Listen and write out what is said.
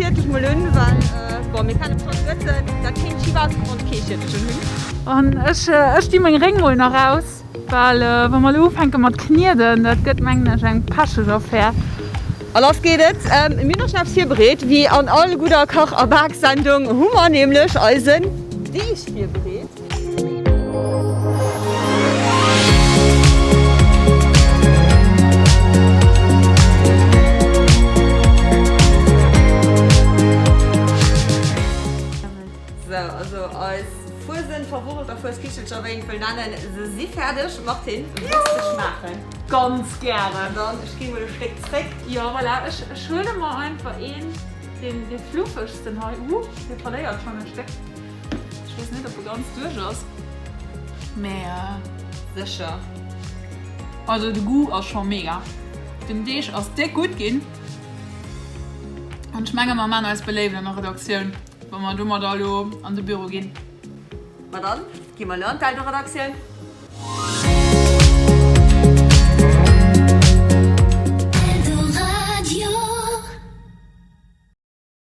Schiertech mol un, well bon, mir kennen schonn e bëssen, dat kéint schif ausgoen, wann ech kee Schiertech un hunn. An ech, ech di meng Réng mol nach aus, well wa mer elo ufänke mat knieden, dat gëtt mengen ech eng pecheg Affär. A lass geet et! Mir hunn och schonn eppes virbereet. Wéi an all gudder Kach a Baksendung hu mer nämlech eisen Deeg virbereet. Sou, also eis Fuesen, Verwurrelt a Fueskichelcher, wéi een et wëll nennen, se si fäerdeg. Martine, wëlls de schmaachen? Ganz gären! Dann, ech ginn mol e Stéck zréck. Jo, voilà, ech huele mer einfach een, deen fluffegsten hei. Uuh, dee verléiert schonn e Stéck. Ech weess net op e ganz duerch ass, mee sécher. Also de Goût ass scho mega. Den Deeg ass déck gutt ginn an ech menge mer maan eis beléift an der Redaktioun, wa mer domadder elo an de Büro ginn. Ma dann gi mer elo an d'Eltereredaktioun.